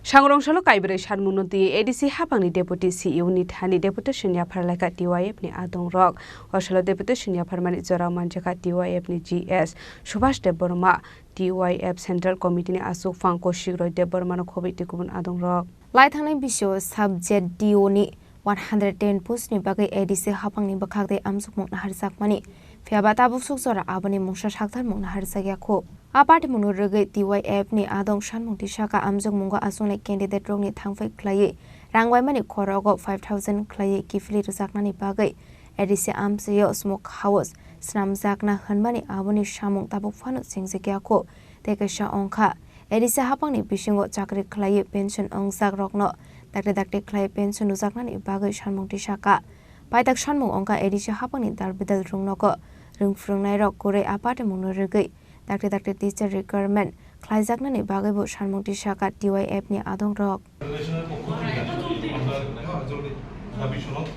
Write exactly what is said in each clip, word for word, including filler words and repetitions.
Sangrong salo kaibrwi sanmungno twi A D C hapangni Deputy C E O ni thani deputation yaphar laikha T Y F ni adongrok. O salo deputation yapharmani jorao manjakha T Y F ni G S Subhash Debbarma, T Y F Central Committee ni aswk phang Kaushik Roy Debbarmano khobwi tei kubun adongrok. Lai thangnai bisio sub Z D O ni one hundred ten post ni bagwi A D C hapangni bwkhak tei amjokmung naharjakmani, phiyaba tabuk suk jora aboni mungsa sakthar mung naharjakya kho. A party mungno rwgwi T Y F ni adong sanmung tisaka amjokmungo aswknai candidate rokni thangphai khlaiwi rang waimani khorogo five thousand khlaiwi kiphilwi rwjaknani bagwi A D C amchaio smoke house snamjakna hwnmani aboni samung tabuk phano chengjakya kho tei kaisa wngkha. A D C hapangni bisingo chakri khlaiwi pension wngjak rokno dakti dakti khlaiwi pension rwjaknani bagwi sanmung tisaka. Paitak sanmung wngkha A D C hapangni dal bidal rwngnogo rwng phrwngnairok kwrwi a party mungno rwgwi dakti dakti teacher recruitment khlaijaknani bagwibo sanmung tisaka T Y F ni adongrok. ফেডারেশনের পক্ষ থেকে আমরা দাবি সনদ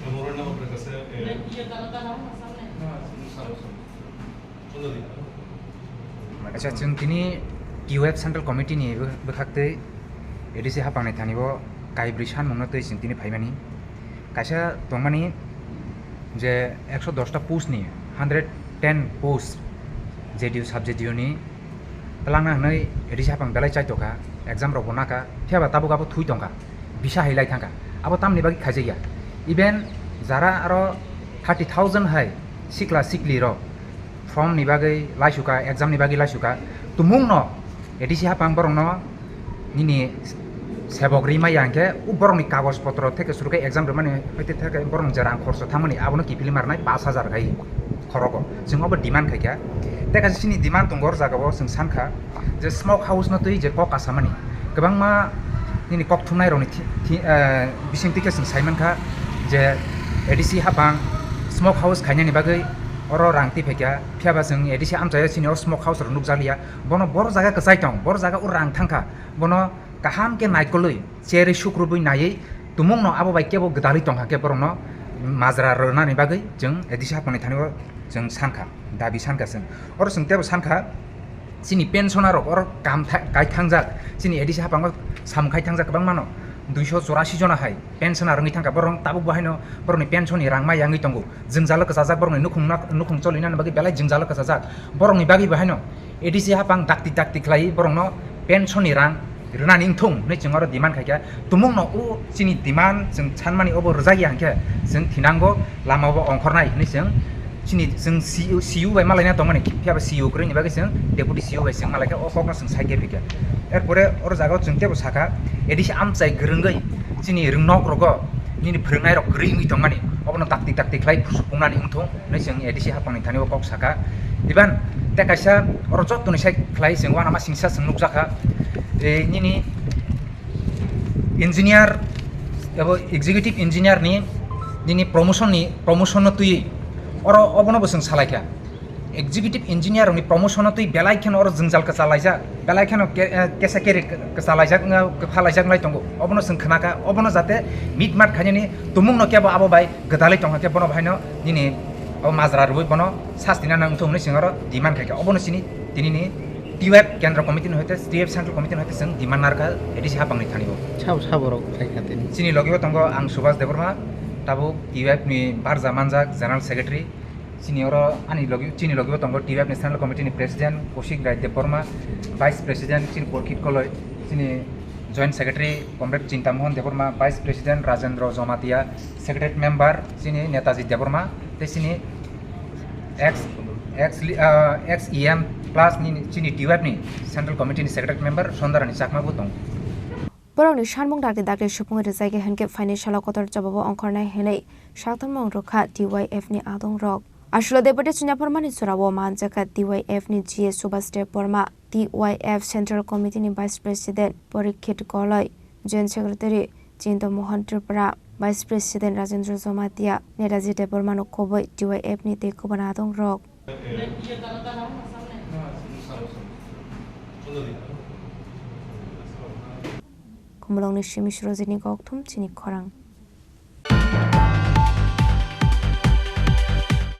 মেমোরেন্ডাম আপনার কাছে, এ, Acha, chwng tini T Y F Central Committee ni bw-, bwkhak twi A D C hapangni thani o kaibrwi sanmungno twi chwng tini phaimani. Kaisa tongmani je ekso dos ta post ni hundred ten post Z D U sub Z D U ni twlangna hwnwi A D C hapang belai chaitokha, exam rokbo nakha, phiyaba tabuk abo thui tongkha, bisa hai lai thangkha. Abo tamni bagwi khaijakya? Even jara aro thirty thousand hai sikla sikli rok form ni bagwi laisuka, exam ni bagwi laisuka, tumungno A D C hapang borokno nini sebok ri maya hwnkhe, o borokni kagoj potro theke suru khe exam rwmani hwite theke borokni je rang khoroksa thangmani abono kiphilwi ma rwnai pash hajar khai khorogo. Chwng obo demand khaikha. Tei kaisa chini demand tongo, o jagao chwng sankha je smoke house no twi je kok kasamani kwbangma nini kok thumnai rokni thi-, thi-, eh, bisingtwi khe chwng saimankha je A D C hapang smoke house khainani bagwi oro rang twi phaikha. Phiyaba chwng A D C amchaio chini o smoke house rok nukjakliya. Bono boro jaga kwchai tong, boro jaga o rang thangkha, bono kaham khe naikolwi cherwi sukrubwi naiwi tumungno abo bai kebo gwdalwi tongkha khe borokno majra rwnani bagwi chwng A D C hapangni thani o chwng sankha, dabi sankha chwng. Oro chwng tebo sankha, chini pensioner rok oro kam tha-, kai thangjak, chini A D C hapango samung khai thangjak kwbangmano, duiso chorasi jona hai pensioner wngwi thangkha, borok tabuk bo haino borokni pension ni rang ma yangwi tongo. Jwngjalo kwchajak borokni nukhung, nukhung choli nani bagwi belai jwngjalo kwchajak. Borokni bagwi bo haino A D C hapang dakti dakti khlai borokno pension ni rang rwnani wngthung hwnwi chwng oro demand khaikha. Tumungno o chini demand chwng sanmani obo rwjakya hwnkhe chwng thinango, lama bo ongkhornai hwnwi chwng chini chwng C E O, C E O bai malaina tongmani, phiyaba C E O kwrwini bagwi chwng deputy C E O bai chwng malaikha, o kokno chwng side khe phikha. Erpore oro jagao chwng tebo sakha, A D C amchai kwrwngwi chini rwngnok rogo nini phwrwngnairok kwrwi wngwi tongmani, obono dakti dakti khlai supungnani wngthung hwnwi chwng A D C hapangni thani o kok sakha. Iban tei kaisa oro jottoni side khlai chwng uanama singsa chwng nukjakha, e, nini engineer ebo executive engineer ni nini promotion ni, promotion no twi oro obono bo chwng salaikha. Executive engineer rokni promotion no twi belai kheno oro jwngjal kwchalaijak, belai kheno ke-, eh, kesa keri kwchalaijak, eh, kwphalaijak wngwi tongo. Obono chwng khnakha, obono jate mitmat khainani tumungno kebo abo bai gwdalwi tongkha khe bono bahaino nini o majra rwui bono sasti na nangthung hwnwi chwng oro demand khaikha. Obono chini tinini T Y F Kendra Committee ni hoite, T Y F Central Committee ni hoite chwng demand narwkha A D C hapangni thani o. Sabo, sabo rok khlaikha tini. Chini logi o tongo ang Subhas Debbarma, tabuk T Y F ni barja manjak General Secretary. Chini oro ani logi, chini logi o tongo T Y F ni Central Committee ni President Kaushik Rai Debbarma, Vice President chini Porkit Koloi, chini Joint Secretary Comrade Chintamohan Debbarma, Vice President Rajendra Jamatia, Secretary Member chini Netaji Debbarma, tei chini ex, ex, ah, ex E M plus ni chini T Y F ni Central Committee ni Secretary Member Sondarani Chakma bo tongo. Borokni sanmung dakti dakti supungwi rwjakya hwnkhe phaini salo kotor jobabo ongkhornai hwnwi sakthormung rwkha T Y F ni adongrok. Asulo Deputy Chunyaphormani jorao manjakha T Y F ni G S Subhas Debbarma, T Y F Central Committee ni Vice President Porikhet Koloi, Joint Secretary Chinto Mohan Tripura, Vice President Rajendra Jamatia, Netaji Debbarmano khobwi T Y F ni tei kubun adongrok. Khumulwngni simi Surojini kokthum chini khorang.